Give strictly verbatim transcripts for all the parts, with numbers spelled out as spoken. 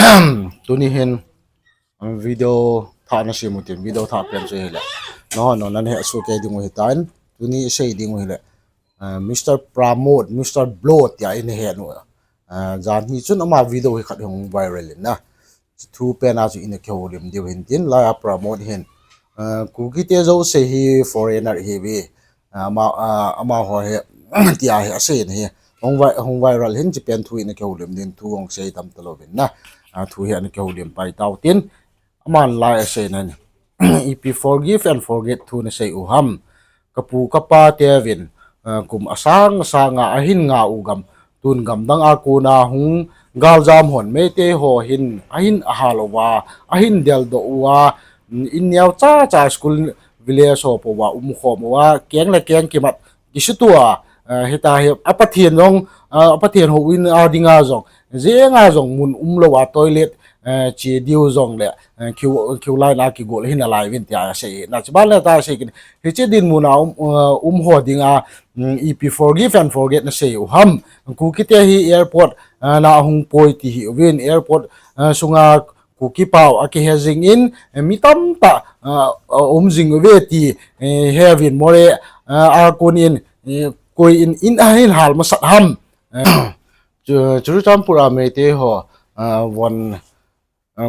Tuni hin video thah nasem u tin, video thah pen chu hile, nangho nangho nahe soh kei ding u hitan, tuni isei ding u hile, Mister Pramod, Mister Blow tia inahe u. Jan hi chun ama video hi khat hung viral in na, chu thu pen a chu ina kihoulim diu hin tin, laia Pramod hin Kukite jouse hi foreigner ihiuve, amaho hi tia hi asei in ahi. Hung viral hin, chupen thu ina kihoulim din, thu hung sei tam talouvin na, thu hi ana kihoulim pai tau tin, aman lai asei nan, ipi forgive and forget thu nasei u ham? Kapu kapa teuvin kum asang asanga ahin nga u gam, tun gamdang a kona hung galjam hon Meitei ho hin ahin ahal uva, ahin deldoh uva, in neocha cha school, village ho pouva umkhom uva, keng le keng kimat kisutua, hitia hi a Pathen jong, a Pathen houin a dinga jong, jenga jong mun umlou a toilet che diu jongle queue line a kigol hin alai uvin tia asei na, chuban le tia asei kit, hiche dinmun a um ho dinga ipi forgive and forget nasei u ham? Kukite hi airport na ahung poi ti hiuvin, airport sunga Kuki pao akihe jingin, mi tamtah aum jing uve ti heuvin, Moreh a konin koi in in ahin hal masat ham? Churachandpur a Meitei ho von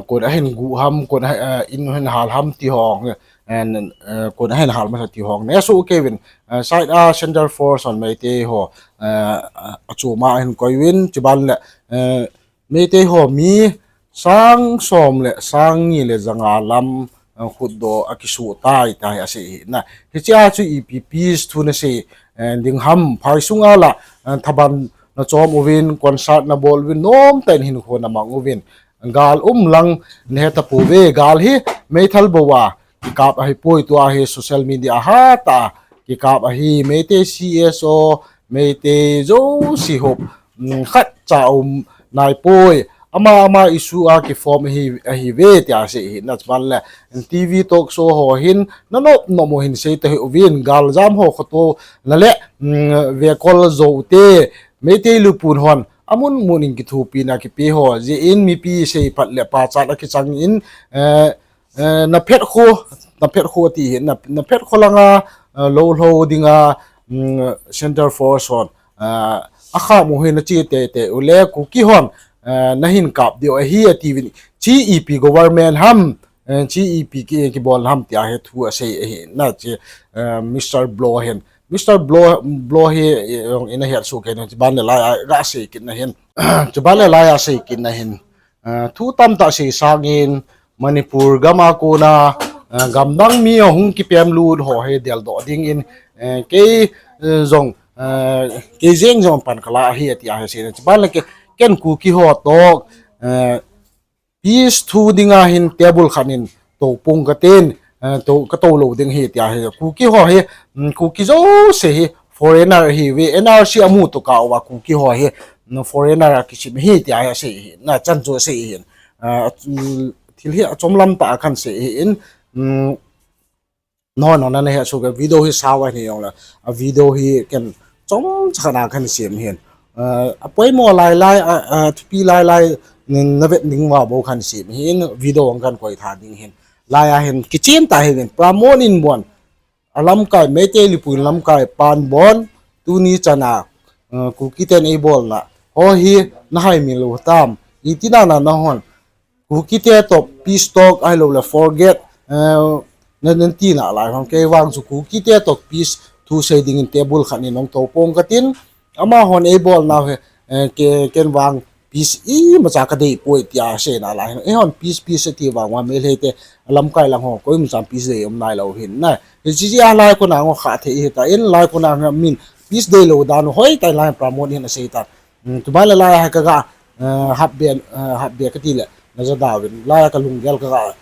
kon ahin guh ham, kon in ahin hal ham ti ho, kon ahin hal masat ti ho nahe soh kei uvin, side a Central Force hon Meitei ho achoma ahin koi uvin, chuban le Meitei ho mi sang som le sang ni le janga lam khutdoh akisoh tai tia hi asei hi na. Hichea chu ipi peace thu nasei ding ham? Phai sunga la thaban nachom uvin, concert nabol uvin, nomtah in hinkho namang uvin, gal um lang nahe tapouve. Gal hi meithal bouva kikap ahipoi, tua hi social media hatah a kikap ahi. Meitei C S O, Meitei jouse hop khatcha um naipoi, ama ama issue a kiform ahiuve tia asei hi na, chuban le T V talk show ho hin nanop nop u hin sei tahih uvin, galjam ho khotona le vekol joute, Meitei lupun hon amun mun in kithopina kipe ho jeh in mipi seiphat le pachat akichang in, naphet kho, naphet kho ti hi, naphet kho langa lou lhou dinga Central Force hon akham u hi nache teitei ule Kuki hon nahin kap diu ahi atiuvin, chi ipi government ham, chi ipi kibol ham tia hi thu asei ahi na, chi Mister Blow hin, Mister Blow hi jong inahe soh kei na, chuban le laia gasei kit na hin, chuban le laia sei kit na hin, thu tamtah sei sangin Manipur gam a kona gamdang mi ahung kipem lut ho hi deldoh dingin, kei jong, kei jeng jong pan kala ahi tia hi asei na, chuban le ken Kuki ho toh peace thu dinga hin table khat in toupong katen, katou lou ding ahi tia hi. Kuki ho hi, Kuki jouse hi foreigner ahiuve, N R C amu tokah uva Kuki ho hi foreigner a kisim ahi tia hi asei hi na, chan chu asei hin, thil hi achomlam tah a kahin sei hin, nangho nangho nahe soh kei, video hi sao ahi jongle, a video hi ken chomcha khat a kahin sem hin, apoimo lai lai, athupi lai lai, navet ding uva bou kahin sem hin, video jong kahin koi tha ding hin. Laia hin kichen tah hiuvin, Pramod in bon, alamkai, Meitei lupun lamkai pan bon, tuni chana Kukiten eibolna ho hi nahaimil u tam? Iti nana nahon Kukite toh peace talk ahiloule forget, natina lai hon, kei vang chu Kukite toh peace thu sei dingin table khat in nahung toupong katin, amahon eibolnau hi, ken vang peace imacha kadeipoi tia seina lai hon, eihon peace peace ati vang uva Meiteite lamkai lang ho koimachan peace dei um nailou hin na. Hiche jeh a lai kona ngo kha thei hita in, lai kona min peace deilou dan u hoitah lai Pramod hin aseitan. Chuban le laia hi kaga hatbe, hatbe katile najadauvin, laia kalunggel kaga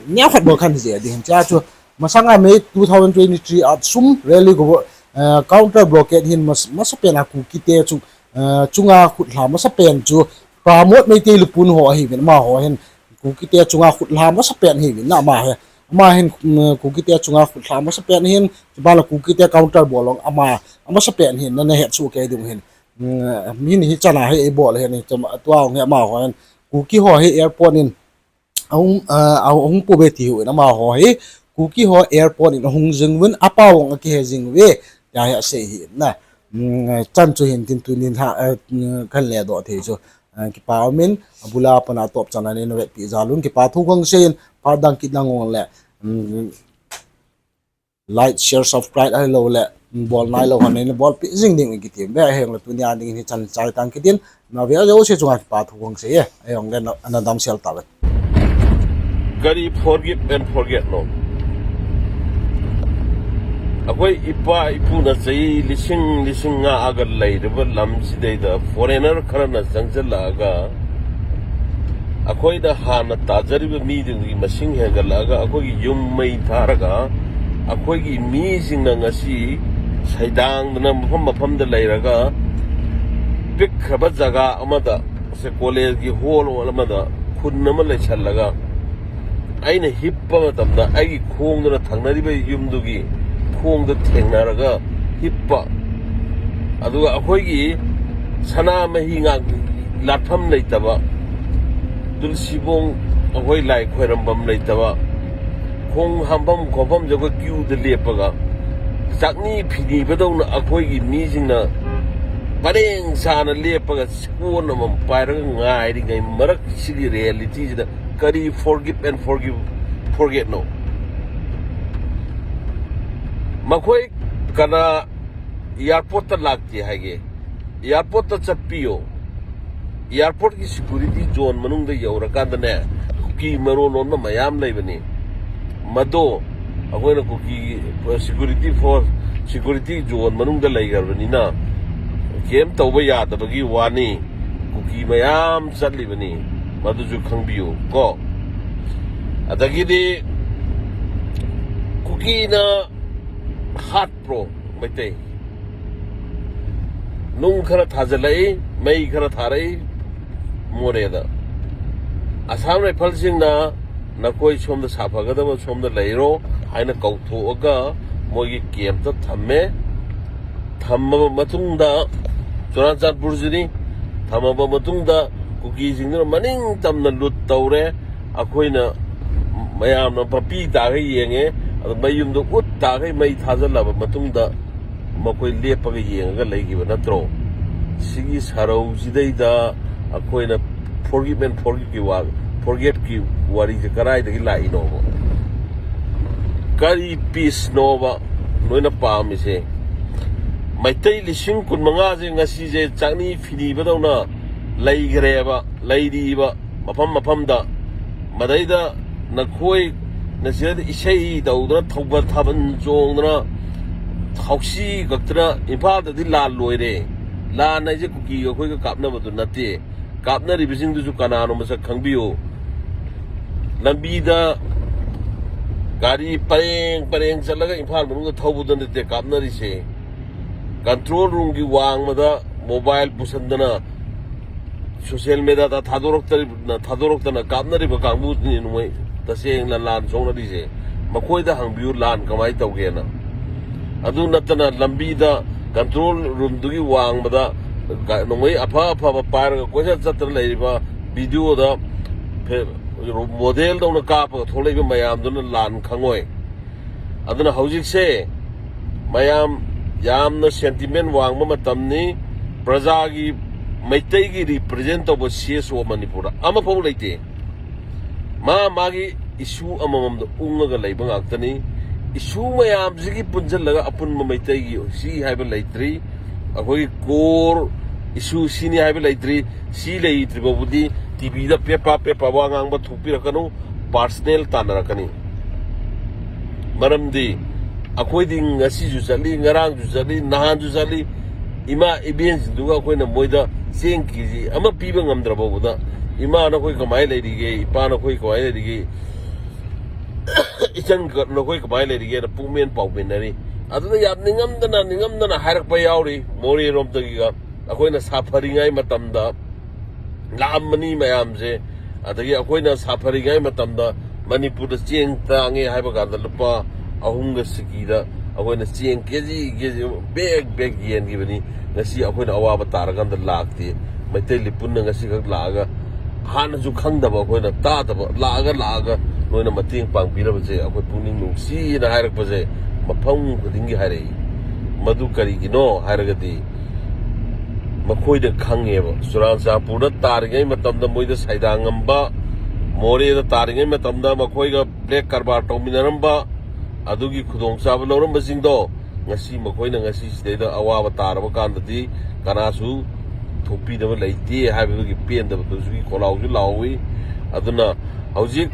neokhat bou kahin jih ding hin, chea chu masanga May two thousand twenty-three a sum rally, counter blockade hin masapen a Kukite chu, chunga khutlha masapen chu Pramod, Meitei lupun ho ahiuvin, amaho hin Kukite chunga khutlha masapen ahiuvin na, ama hi, ama hin Kukite chunga khutlha masapen ahin, chuban le Kukite counter bol jong ama amasapen ahin, nahet soh kei ding hin, hin hichan a hi eibol ahin, tua jong hi amaho hin Kuki ho hi airport in ahung, ah, ahung pove ti uvin amaho hi Kuki ho airport in ahung jing uvin, apao vang akihe jing uve, tia hi asei hi na. Hmm, chan chu hin tin tunin ha, eh, kan ledoh thei chu. Eh, kipa umin, abula pana top chan a nei na vetpi jal un, kipa thu kasei in, phat dang kit lang ong le, hmm, like, share, subscribe ahilou le, bol nailou hon nei na bolpi jing ding in kiti uve, ahilou le tunia ding hi chan chai tang kitin, na ve jouse chunga kipa thu kasei e, ahilou le na, na damsel tauvin. Kari forgive and forget no. ꯑꯩꯈꯣꯏ ꯏꯄꯥ ꯏꯄꯨꯅ ꯆꯍꯤ ꯂꯤꯁꯤꯡ ꯂꯤꯁꯤꯡ ꯉꯥꯛꯑꯒ ꯂꯩꯔꯤꯕ ꯂꯝꯁꯤꯗꯩꯗ foreigner ꯈꯔꯅ ꯆꯪꯁꯤꯜꯂꯛꯑꯒ ꯑꯩꯈꯣꯏꯅ ꯍꯥꯟꯅ ꯇꯥꯖꯔꯤꯕ ꯃꯤꯗꯨꯒꯤ ꯃꯁꯤꯡ ꯍꯦꯟꯒꯠꯂꯛꯑꯒ ꯑꯩꯈꯣꯏꯒꯤ ꯌꯨꯝ ꯃꯩ ꯊꯥꯔꯒ ꯑꯩꯈꯣꯏꯒꯤ ꯃꯤꯁꯤꯡꯅ ꯉꯁꯤ ꯁꯩꯗꯥꯡꯗꯅ ꯃꯐꯝ ꯃꯐꯝꯗ ꯂꯩꯔꯒ ꯄꯤꯛꯈ꯭ꯔꯕ ꯖꯒꯥ ꯑꯃꯗ ꯁꯦ ꯀꯣꯂꯦꯖꯀꯤ ꯍꯣꯜ ꯑꯃꯗ ꯈꯨꯟ ꯑꯃ ꯂꯩꯁꯜꯂꯒ ꯑꯩꯅ ꯍꯤꯞꯄ ꯃꯇꯝꯗ ꯑꯩꯒꯤ ꯈꯣꯡꯗꯨꯅ ꯊꯪꯅꯔꯤꯕ ꯌꯨꯝꯗꯨꯒꯤ ꯈꯣꯡꯗ ꯊꯦꯡꯅꯔꯒ ꯍꯤꯞꯄ꯫ ꯑꯗꯨꯒ ꯑꯩꯈꯣꯏꯒꯤ ꯁꯅꯥꯃꯍꯤ ꯉꯥꯛ ꯂꯥꯠꯐꯝ ꯂꯩꯇꯕ, ꯇꯨꯜꯁꯤꯕꯣꯡ ꯑꯩꯈꯣꯏ ꯂꯥꯏ ꯈꯣꯏꯔꯝꯐꯝ ꯂꯩꯇꯕ, ꯈꯣꯡ ꯍꯥꯝꯐꯝ ꯈꯣꯠꯐꯝꯁꯦ ꯑꯩꯈꯣꯏ ꯀ꯭ꯌꯨꯗ ꯂꯦꯞꯄꯒ ꯆꯥꯛꯅꯤ ꯐꯤꯅꯤꯕꯗꯧꯅ ꯑꯩꯈꯣꯏꯒꯤ ꯃꯤꯁꯤꯡꯅ ꯄꯔꯦꯡ ꯁꯥꯅ ꯂꯦꯞꯄꯒ ꯀꯣꯟ ꯑꯃꯃꯝ ꯄꯥꯏꯔꯒ ꯉꯥꯏꯔꯤꯉꯩ ꯃꯔꯛꯁꯤꯒꯤ ꯔꯤꯌꯦꯂꯤꯇꯤꯁꯤꯗ ꯀꯔꯤ forgive and forgive, forget ꯅꯣ? ꯃꯈꯣꯏ ꯀꯅꯥ ꯑꯦꯌꯥꯔꯄꯣꯔꯠꯇ ꯂꯥꯛꯇꯦ ꯍꯥꯏꯒꯦ? ꯑꯦꯌꯥꯔꯄꯣꯔꯠꯇ ꯆꯠꯄꯤꯌꯣ꯫ ꯑꯦꯌꯥꯔꯄꯣꯔꯠꯀꯤ ꯁꯦꯀ꯭ꯌꯨꯔꯤꯇꯤ ꯖꯣꯟ ꯃꯅꯨꯡꯗ ꯌꯧꯔꯀꯥꯟꯗꯅꯦ, ꯀꯨꯀꯤ ꯃꯔꯣꯟ ꯂꯣꯟꯕ ꯃꯌꯥꯝ ꯂꯩꯕꯅꯤ꯫ ꯃꯗꯣ ꯑꯩꯈꯣꯏꯅ ꯀꯨꯀꯤꯒꯤ ꯁꯦꯀ꯭ꯌꯨꯔꯤꯇꯤ ꯐꯣꯔꯁ, ꯁꯦꯀ꯭ꯌꯨꯔꯤꯇꯤ ꯖꯣꯟ ꯃꯅꯨꯡꯗ ꯂꯩꯈ꯭ꯔꯕꯅꯤꯅ ꯀꯩꯝ ꯇꯧꯕ ꯌꯥꯗꯕꯒꯤ ꯋꯥꯅꯤ꯫ ꯀꯨꯀꯤ ꯃꯌꯥꯝ ꯆꯠꯂꯤꯕꯅꯤ, ꯃꯗꯨꯁꯨ ꯈꯪꯕꯤꯌꯨ ꯀꯣ꯫ ꯑꯗꯒꯤꯗꯤ ꯀꯨꯀꯤꯅ ꯍꯥꯠꯄ꯭ꯔꯣ ꯃꯩꯇꯩ? ꯅꯨꯡ ꯈꯔ ꯊꯥꯖꯤꯜꯂꯛꯏ, ꯃꯩ ꯈꯔ ꯊꯥꯔꯛꯏ ꯃꯣꯔꯦꯗ꯫ ꯑꯁꯥꯝ ꯔꯥꯏꯐꯜꯁꯤꯡꯅ ꯅꯈꯣꯏ ꯁꯣꯝꯗ ꯁꯥꯐꯒꯗꯕ ꯁꯣꯝꯗ ꯂꯩꯔꯣ ꯍꯥꯏꯅ ꯀꯧꯊꯣꯛꯑꯒ ꯃꯣꯏꯒꯤ ꯀꯦꯝꯞꯇ ꯊꯝꯃꯦ꯫ ꯊꯝꯃꯕ ꯃꯇꯨꯡꯗ, ꯆꯨꯔꯥꯆꯥꯟꯄꯨꯔꯁꯤꯅꯤ, ꯊꯝꯃꯕ ꯃꯇꯨꯡꯗ ꯀꯨꯀꯤꯁꯤꯡꯗꯨꯅ ꯃꯅꯤꯡ ꯇꯝꯅ ꯂꯨꯠ ꯇꯧꯔꯦ꯫ ꯑꯩꯈꯣꯏꯅ ꯃꯌꯥꯝꯅ ꯃꯄꯤ ꯇꯥꯈꯩ ꯌꯦꯡꯉꯦ꯫ ꯑꯗꯨ ꯃꯌꯨꯝꯗ ꯎꯠ ꯇꯥꯈꯩ ꯃꯩ ꯊꯥꯖꯤꯜꯂꯕ ꯃꯇꯨꯡꯗ ꯃꯈꯣꯏ ꯂꯦꯞꯄꯒ ꯌꯦꯡꯉꯒ ꯂꯩꯈꯤꯕ ꯅꯠꯇ꯭ꯔꯣ? ꯁꯤꯒꯤ ꯁꯔꯧꯁꯤꯗꯩꯗ ꯑꯩꯈꯣꯏꯅ forgive and forgiveꯀꯤ ꯋꯥ, forgetꯀꯤ ꯋꯥꯔꯤꯁꯦ ꯀꯗꯥꯏꯗꯒꯤ ꯂꯥꯛꯏꯅꯣꯕ? ꯀꯔꯤ peaceꯅꯣꯕ ꯅꯣꯏꯅ ꯄꯥꯝꯃꯤꯁꯦ? ꯃꯩꯇꯩ ꯂꯤꯁꯤꯡ ꯀꯨꯟꯃꯉꯥꯁꯦ ꯉꯁꯤꯁꯦ ꯆꯥꯛꯅꯤ ꯐꯤꯅꯤꯕꯗꯧꯅ ꯂꯩꯈ꯭ꯔꯦꯕ, ꯂꯩꯔꯤꯕ ꯃꯐꯝ ꯃꯐꯝꯗ꯫ ꯃꯗꯩꯗ ꯅꯈꯣꯏ ꯅꯁꯤꯗ ꯏꯁꯩ ꯇꯧꯗꯅ, ꯊꯧꯕ ꯊꯥꯕꯜ ꯆꯣꯡꯗꯅ, ꯍꯥꯎꯁꯤ ꯀꯛꯇꯅ ꯏꯝꯐꯥꯜꯗꯗꯤ ꯂꯥꯟ ꯂꯣꯏꯔꯦ꯫ ꯂꯥꯟ ꯍꯥꯏꯁꯦ ꯀꯨꯀꯤꯒ ꯑꯩꯈꯣꯏꯒ ꯀꯥꯞꯅꯕꯗꯨ ꯅꯠꯇꯦ꯫ ꯀꯥꯞꯅꯔꯤꯕꯁꯤꯡꯗꯨꯁꯨ ꯀꯅꯥꯅꯣ ꯃꯁꯛ ꯈꯪꯕꯤꯌꯨ꯫ ꯂꯝꯕꯤꯗ ꯒꯥꯔꯤ ꯄꯔꯦꯡ ꯄꯔꯦꯡ ꯆꯠꯂꯒ ꯏꯝꯐꯥꯜ ꯃꯅꯨꯡꯗ ꯊꯧꯕꯗ ꯅꯠꯇꯦ ꯀꯥꯞꯅꯔꯤꯁꯦ꯫ Control roomꯒꯤ ꯋꯥꯡꯃꯗ mobile ꯄꯨꯁꯟꯗꯅ social mediaꯗ ꯊꯥꯗꯣꯔꯛꯇꯔꯤꯕ, ꯊꯥꯗꯣꯔꯛꯇꯅ ꯀꯥꯞꯅꯔꯤꯕ ꯀꯥꯡꯕꯨꯗꯨꯅꯤ ꯅꯣꯡꯃꯩ ꯇꯁꯦꯡꯅ ꯂꯥꯟ ꯁꯣꯛꯅꯔꯤꯁꯦ꯫ ꯃꯈꯣꯏꯗ ꯍꯪꯕꯤꯌꯨ ꯂꯥꯟ ꯀꯃꯥꯏꯅ ꯇꯧꯒꯦꯅ꯫ ꯑꯗꯨ ꯅꯠꯇꯅ ꯂꯝꯕꯤꯗ control roomꯗꯨꯒꯤ ꯋꯥꯡꯃꯗ ꯒ-, ꯅꯣꯡꯃꯩ ꯑꯐ ꯑꯐꯕ ꯄꯥꯏꯔꯒ ꯀꯣꯏꯆꯠ ꯆꯠꯇꯅ ꯂꯩꯔꯤꯕ videoꯗ ꯐꯦ-, modelꯗꯧꯅ ꯀꯥꯞꯄꯒ ꯊꯣꯛꯂꯛꯏꯕ ꯃꯌꯥꯝꯗꯨꯅ ꯂꯥꯟ ꯈꯪꯉꯣꯏ꯫ ꯑꯗꯨꯅ ꯍꯧꯖꯤꯛꯁꯦ ꯃꯌꯥꯝ ꯌꯥꯝꯅ sentiment ꯋꯥꯡꯕ ꯃꯇꯝꯅꯤ꯫ ꯄ꯭ꯔꯖꯥꯒꯤ, ꯃꯩꯇꯩꯒꯤ represent ꯇꯧꯕ CSO ꯃꯅꯤꯄꯨꯔꯗ ꯑꯃꯐꯥꯎ ꯂꯩꯇꯦ꯫ ꯃꯥ ꯃꯥꯒꯤ issue ꯑꯃꯃꯝꯗ ꯎꯪꯉꯒ ꯂꯩꯕ ꯉꯥꯛꯇꯅꯤ꯫ Issue ꯃꯌꯥꯝꯁꯤꯒꯤ ꯄꯨꯟꯁꯤꯜꯂꯒ ꯑꯄꯨꯟꯕ ꯃꯩꯇꯩꯒꯤ ꯁꯤ ꯍꯥꯏꯕ ꯂꯩꯇ꯭ꯔꯤ꯫ ꯑꯩꯈꯣꯏꯒꯤ core issue ꯁꯤꯅꯤ ꯍꯥꯏꯕ ꯂꯩꯇ꯭ꯔꯤ꯫ ꯁꯤ ꯂꯩꯇ꯭ꯔꯤ ꯐꯥꯎꯕꯗꯤ TVꯗ ꯄꯦꯄꯥ ꯄꯦꯄꯥ ꯋꯥ ꯉꯥꯡꯕ ꯊꯣꯛꯄꯤꯔꯛꯀꯅꯨ, personal ꯇꯥꯟꯅꯔꯛꯀꯅꯤ꯫ ꯃꯔꯝꯗꯤ ꯑꯩꯈꯣꯏꯗꯤ ꯉꯁꯤꯁꯨ ꯆꯠꯂꯤ, ꯉꯔꯥꯡꯁꯨ ꯆꯠꯂꯤ, ꯅꯍꯥꯟꯁꯨ ꯆꯠꯂꯤ꯫ ꯏꯃꯥ ꯏꯕꯦꯟꯁꯤꯡꯗꯨꯒ ꯑꯩꯈꯣꯏꯅ ꯃꯣꯏꯗ ꯆꯦꯡ KG ꯑꯃ ꯄꯤꯕ ꯉꯝꯗ꯭ꯔ ꯐꯥꯎꯕꯗ, "ꯏꯃꯥ ꯅꯈꯣꯏ ꯀꯃꯥꯏꯅ ꯂꯩꯔꯤꯒꯦ? ꯏꯄꯥ ꯅꯈꯣꯏ ꯀꯃꯥꯏꯅ ꯂꯩꯔꯤꯒꯦ? ꯏꯆꯟ ꯅꯈꯣꯏ ꯀꯃꯥꯏꯅ ꯂꯩꯔꯤꯒꯦꯅ?" ꯄꯨꯛꯃꯦꯟ ꯄꯥꯎꯃꯦꯟꯅꯔꯤ꯫ ꯑꯗꯨꯅ ꯌꯥꯝ ꯅꯤꯡꯉꯝꯗꯅ, ꯅꯤꯡꯉꯝꯗꯅ ꯍꯥꯏꯔꯛꯄ ꯌꯥꯎꯔꯤ ꯃꯣꯔꯦꯔꯣꯝꯗꯒꯤꯒ꯫ ꯑꯩꯈꯣꯏꯅ ꯁꯥꯐꯔꯤꯉꯩ ꯃꯇꯝꯗ ꯂꯥꯛꯑꯝꯕꯅꯤ ꯃꯌꯥꯝꯁꯦ꯫ ꯑꯗꯒꯤ ꯑꯩꯈꯣꯏꯅ ꯁꯥꯐꯔꯤꯉꯩ ꯃꯇꯝꯗ ꯃꯅꯤꯄꯨꯔꯗ ꯆꯦꯡ ꯇꯥꯡꯉꯦ ꯍꯥꯏꯕ ꯀꯥꯟꯗ ꯂꯨꯄꯥ ꯑꯍꯨꯝꯒ ꯁꯤꯀꯤꯗ ꯑꯩꯈꯣꯏꯅ ꯆꯦꯡ KG, KG bag, bag ꯌꯦꯟꯈꯤꯕꯅꯤ꯫ ꯉꯁꯤ ꯑꯩꯈꯣꯏꯅ ꯑꯋꯥꯕ ꯇꯥꯔꯀꯥꯟꯗ ꯂꯥꯛꯇꯦ꯫ ꯃꯩꯇꯩ ꯂꯤꯄꯨꯟꯅ ꯉꯁꯤꯈꯛ ꯂꯥꯛꯑꯒ ꯍꯥꯟꯅꯁꯨ ꯈꯪꯗꯕ ꯑꯩꯈꯣꯏꯅ ꯇꯥꯗꯕ ꯂꯥꯛꯑꯒ, ꯂꯥꯛꯑꯒ ꯅꯣꯏꯅ ꯃꯇꯦꯡ ꯄꯥꯡꯕꯤꯔꯕꯁꯦ ꯑꯩꯈꯣꯏ ꯄꯨꯛꯅꯤꯡ ꯅꯨꯡꯁꯤꯅ ꯍꯥꯏꯔꯛꯄꯁꯦ ꯃꯐꯝ ꯈꯨꯗꯤꯡꯒꯤ ꯍꯥꯏꯔꯛꯏ꯫ ꯃꯗꯨ ꯀꯔꯤꯒꯤꯅꯣ ꯍꯥꯏꯔꯒꯗꯤ, ꯃꯈꯣꯏꯗ ꯈꯪꯉꯦꯕ꯫ ꯆꯨꯔꯥꯆꯥꯟꯄꯨꯔꯗ ꯇꯥꯔꯤꯉꯩ ꯃꯇꯝꯗ ꯃꯣꯏꯗ ꯁꯥꯏꯗꯥ ꯉꯝꯕ, ꯃꯣꯔꯦꯗ ꯇꯥꯔꯤꯉꯩ ꯃꯇꯝꯗ ꯃꯈꯣꯏꯒ ꯕ꯭ꯂꯦꯛ ꯀꯔꯕꯥꯔ ꯇꯧꯃꯤꯟꯅꯔꯝꯕ, ꯑꯗꯨꯒꯤ ꯈꯨꯗꯣꯡꯆꯥꯕ ꯂꯧꯔꯝꯕꯁꯤꯡꯗꯣ, ꯉꯁꯤ ꯃꯈꯣꯏꯅ ꯉꯁꯤ ꯁꯤꯗꯩꯗ ꯑꯋꯥꯕ ꯇꯥꯔꯕ ꯀꯥꯟꯗꯗꯤ ꯀꯅꯥꯁꯨ ꯊꯣꯛꯄꯤꯅꯕ ꯂꯩꯇꯦ ꯍꯥꯏꯕꯗꯨꯒꯤ ꯄꯦꯟꯗꯕꯗꯨꯒꯤ ꯈꯣꯜꯂꯥꯎꯁꯨ ꯂꯥꯎꯏ꯫ ꯑꯗꯨꯅ ꯍꯧꯖꯤꯛ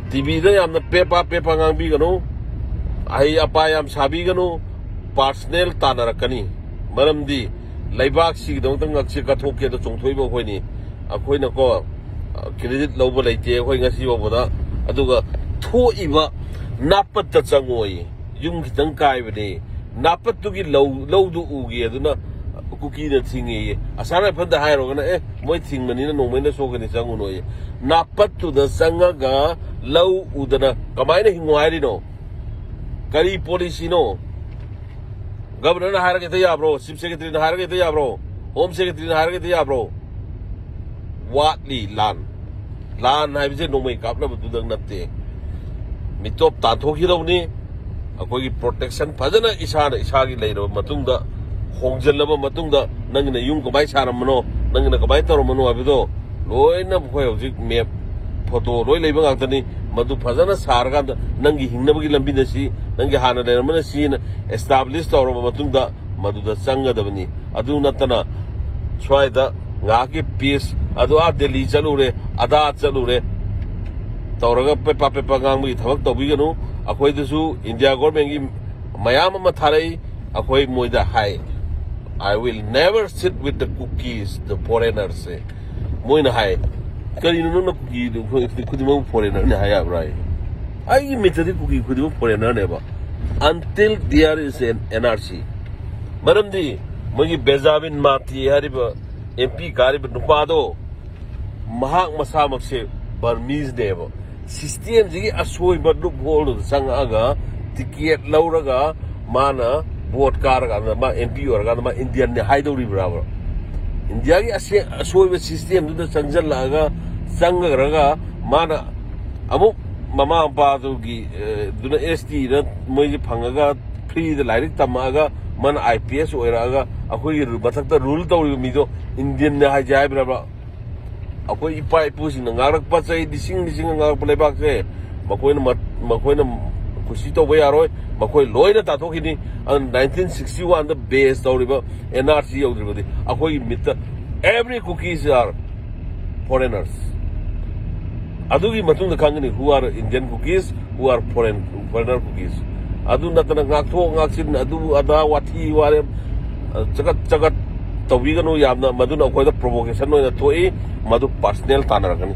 ꯇꯤꯚꯤꯗ ꯌꯥꯝꯅ ꯄꯦꯄꯥ ꯄꯦꯄꯥ ꯉꯥꯡꯕꯤꯒꯅꯨ, ꯑꯍꯩ ꯑꯄꯥ ꯌꯥꯝ ꯁꯥꯕꯤꯒꯅꯨ, ꯄꯥꯔꯁꯅꯦꯜ ꯇꯥꯟꯅꯔꯛꯀꯅꯤ꯫ ꯃꯔꯝꯗꯤ ꯂꯩꯕꯥꯛꯁꯤꯒꯤꯗꯃꯛꯇ ꯉꯛꯁꯦ ꯀꯠꯊꯣꯛꯀꯦꯗ ꯆꯣꯡꯊꯣꯛꯏꯕ ꯑꯩꯈꯣꯏꯅꯤ꯫ ꯑꯩꯈꯣꯏꯅꯀꯣ, ꯀ꯭ꯔꯦꯗꯤꯠ ꯂꯧꯕ ꯂꯩꯇꯦ ꯑꯩꯈꯣꯏ ꯉꯁꯤ ꯐꯥꯎꯕꯗ꯫ ꯑꯗꯨꯒ ꯊꯣꯛꯏꯕ ꯅꯥꯄꯠꯇ ꯆꯪꯉꯣꯏ, ꯌꯨꯝ ꯈꯤꯇꯪ ꯀꯥꯏꯕꯅꯦ, ꯅꯥꯄꯠꯇꯨꯒꯤ ꯂꯧ, ꯂꯧꯗꯨ ꯎꯒꯦ ꯑꯗꯨꯅ ꯀꯨꯀꯤꯅ ꯊꯤꯡꯉꯦꯌꯦ꯫ ꯑꯁꯥꯝ ꯔꯥꯏꯐꯜꯗ ꯍꯥꯏꯔꯨꯔꯒꯅ, "ꯑꯦ, ꯃꯣꯏ ꯊꯤꯡꯕꯅꯤꯅ ꯅꯣꯡꯃꯩꯅ ꯁꯣꯛꯀꯅꯤ, ꯆꯪꯉꯨꯅꯣꯌꯦ"꯫ ꯅꯥꯄꯠꯇꯨꯗ ꯆꯪꯉꯒ ꯂꯧ ꯎꯗꯅ ꯀꯃꯥꯏꯅ ꯍꯤꯡꯉꯣ ꯍꯥꯏꯔꯤꯅꯣ? ꯀꯔꯤ ꯄꯣꯂꯤꯁꯤꯅꯣ? ꯒꯕꯔꯅꯔꯅ ꯍꯥꯏꯔꯒ ꯍꯦꯛꯇ ꯌꯥꯕ꯭ꯔꯣ? ꯆꯤꯐ ꯁꯦꯀ꯭ꯔꯦꯇꯔꯤꯅ ꯍꯥꯏꯔꯒ ꯍꯦꯛꯇ ꯌꯥꯕ꯭ꯔꯣ? ꯍꯣꯝ ꯁꯦꯀ꯭ꯔꯦꯇꯔꯤꯅ ꯍꯥꯏꯔꯒ ꯍꯦꯛꯇ ꯌꯥꯕ꯭ꯔꯣ? ꯋꯥꯠꯂꯤ ꯂꯥꯟ꯫ ꯂꯥꯟ ꯍꯥꯏꯕꯁꯦ ꯅꯣꯡꯃꯩ ꯀꯥꯞꯅꯕꯗꯨꯗꯪ ꯅꯠꯇꯦ꯫ ꯃꯤꯇꯣꯞ ꯇꯥꯟꯊꯣꯛꯈꯤꯗꯧꯅꯤ꯫ ꯑꯩꯈꯣꯏꯒꯤ ꯄ꯭ꯔꯣꯇꯦꯛꯁꯟ ꯐꯖꯅ ꯏꯁꯥꯅ ꯏꯁꯥꯒꯤ ꯂꯩꯔꯕ ꯃꯇꯨꯡꯗ, ꯍꯣꯡꯖꯤꯜꯂꯕ ꯃꯇꯨꯡꯗ, ꯅꯪꯒꯤꯅ ꯌꯨꯝ ꯀꯃꯥꯏꯅ ꯁꯥꯔꯝꯕꯅꯣ, ꯅꯪꯒꯤꯅ ꯀꯃꯥꯏꯅ ꯇꯧꯔꯝꯕꯅꯣ ꯍꯥꯏꯕꯗꯣ ꯂꯣꯏꯅ ꯑꯩꯈꯣꯏ ꯍꯧꯖꯤꯛ ꯃꯦꯞ, ꯐꯣꯇꯣ ꯂꯣꯏ ꯂꯩꯕ ꯉꯥꯛꯇꯅꯤ꯫ ꯃꯗꯨ ꯐꯖꯅ ꯁꯥꯔꯀꯥꯟꯗ ꯅꯪꯒꯤ ꯍꯤꯡꯅꯕꯒꯤ ꯂꯝꯕꯤꯅ ꯁꯤ, ꯅꯪꯒꯤ ꯍꯥꯟꯅ ꯂꯩꯔꯝꯕꯅ ꯁꯤꯅ ꯑꯦꯁꯇꯥꯕ꯭ꯂꯤꯁ ꯇꯧꯔꯕ ꯃꯇꯨꯡꯗ ꯃꯗꯨꯗ ꯆꯪꯒꯗꯕꯅꯤ꯫ ꯑꯗꯨ ꯅꯠꯇꯅ ꯁ꯭ꯋꯥꯏꯗ ꯉꯥꯏꯍꯥꯛꯀꯤ ꯄꯤꯁ, ꯑꯗꯨ ꯑꯥ ꯗꯦꯜꯂꯤ ꯆꯠꯂꯨꯔꯦ, ꯑꯗꯥ ꯆꯠꯂꯨꯔꯦ ꯇꯧꯔꯒ ꯄꯦꯄꯥ ꯄꯦꯄꯥ ꯉꯥꯡꯕꯒꯤ ꯊꯕꯛ ꯇꯧꯕꯤꯒꯅꯨ꯫ ꯑꯩꯈꯣꯏꯗꯁꯨ ꯏꯟꯗꯤꯌꯥ ꯒꯣꯔꯃꯦꯟꯒꯤ ꯃꯌꯥꯝ ꯑꯃ ꯊꯥꯔꯛꯏ꯫ ꯑꯩꯈꯣꯏ ꯃꯣꯏꯗ ꯍꯥꯏ, "I will never sit with the Kukis, the foreigners" ꯁꯦ꯫ ꯃꯣꯏꯅ ꯍꯥꯏ, "ꯀꯔꯤꯅꯣ ꯅꯪꯅ ꯀꯨꯀꯤ ꯈꯨꯗꯤꯡꯃꯛ ꯐꯣꯔꯦꯅꯔꯅꯤ ꯍꯥꯏ ꯌꯥꯕ꯭ꯔꯥ?" ꯍꯥꯏ꯫ ꯑꯩꯒꯤ ꯃꯤꯠꯇꯗꯤ ꯀꯨꯀꯤ ꯈꯨꯗꯤꯡꯃꯛ ꯐꯣꯔꯦꯅꯔꯅꯦꯕ, until there is an N R C꯫ ꯃꯔꯝꯗꯤ ꯃꯣꯏꯒꯤ ꯕꯦꯟꯖꯥꯃꯤꯟ ꯃꯥꯇꯤ ꯍꯥꯏꯔꯤꯕ ꯑꯦꯝ ꯄꯤ ꯀꯥꯔꯤꯕ ꯅꯨꯄꯥꯗꯣ, ꯃꯍꯥꯛ ꯃꯁꯥꯃꯛꯁꯦ ꯕꯔꯃꯤꯁꯅꯦꯕ꯫ ꯁꯤꯁꯇꯦꯝꯁꯤꯒꯤ ꯑꯁꯣꯏꯕ ꯂꯨꯞ ꯍꯣꯜꯗꯨꯗ ꯆꯪꯉꯛꯑꯒ ꯇꯤꯀꯦꯠ ꯂꯧꯔꯒ ꯃꯥꯅ ꯚꯣꯠ ꯀꯥꯔꯀꯥꯟꯗ ꯃꯥ ꯑꯦꯝ ꯄꯤ ꯑꯣꯏꯔꯀꯥꯟꯗ ꯃꯥ ꯏꯟꯗꯤꯌꯟꯅꯦ ꯍꯥꯏꯗꯧꯔꯤꯕ꯭ꯔꯥꯕ? ꯏꯟꯗꯤꯌꯥꯒꯤ ꯑꯁꯦ-, ꯑꯁꯣꯏꯕ ꯁꯤꯁꯇꯦꯝꯗꯨꯗ ꯆꯪꯁꯤꯜꯂꯛꯑꯒ, ꯆꯪꯈ꯭ꯔꯒ ꯃꯥꯅ ꯑꯃꯨꯛ ꯃꯃꯥ ꯃꯄꯥꯗꯨꯒꯤ, ꯑꯦ, ꯑꯗꯨꯅ ꯑꯦꯁ ꯇꯤꯗ ꯃꯣꯏꯁꯦ ꯐꯪꯉꯒ ꯐ꯭ꯔꯤꯗ ꯂꯥꯏꯔꯤꯛ ꯇꯝꯃꯛꯑꯒ ꯃꯥꯅ ꯑꯥꯏ ꯄꯤ ꯑꯦꯁ ꯑꯣꯏꯔꯛꯑꯒ ꯑꯩꯈꯣꯏꯒꯤ ꯔꯨ-, ꯃꯊꯛꯇ ꯔꯨꯜ ꯇꯧꯔꯤꯕ ꯃꯤꯗꯣ ꯏꯟꯗꯤꯌꯟꯅꯦ ꯍꯥꯏꯁꯦ ꯍꯥꯏꯕ꯭ꯔꯕ? ꯑꯩꯈꯣꯏ ꯏꯄꯥ ꯏꯄꯨꯁꯤꯡꯅ ꯉꯥꯡꯂꯛꯄ ꯆꯍꯤ ꯂꯤꯁꯤꯡ ꯂꯤꯁꯤꯡꯅ ꯉꯥꯡꯂꯛꯄ ꯂꯩꯕꯥꯛꯁꯦ ꯃꯈꯣꯏꯅ ꯃ-, ꯃꯈꯣꯏꯅ ꯀꯨꯁꯤ ꯇꯧꯕ ꯌꯥꯔꯣꯏ, ꯃꯈꯣꯏ ꯂꯣꯏꯅ ꯇꯥꯟꯊꯣꯛꯈꯤꯅꯤ꯫ ꯑꯗꯨꯅ nineteen sixty one ꯗ base ꯇꯧꯔꯤꯕ N R C ꯌꯧꯗ꯭ꯔꯤꯕꯗꯤ ꯑꯩꯈꯣꯏꯒꯤ ꯃꯤꯠꯇ every Kukis are foreigners꯫ ꯑꯗꯨꯒꯤ ꯃꯇꯨꯡꯗ ꯈꯪꯒꯅꯤ who are Indian Kukis, who are foreign, foreigner Kukis꯫ ꯑꯗꯨ ꯅꯠꯇꯅ ꯉꯥꯛꯊꯣꯛ ꯉꯥꯛꯁꯤꯟ, ꯑꯗꯨ ꯑꯗꯥ, ꯋꯥꯊꯤ ꯋꯥꯔꯦꯝ, ꯑ, ꯆꯒꯠ ꯆꯒꯠ ꯇꯧꯕꯤꯒꯅꯨ ꯌꯥꯝꯅ, ꯃꯗꯨꯅ ꯑꯩꯈꯣꯏꯗ provocation ꯑꯣꯏꯅ ꯊꯣꯛꯏ, ꯃꯗꯨ personal ꯇꯥꯟꯅꯔꯛꯀꯅꯤ꯫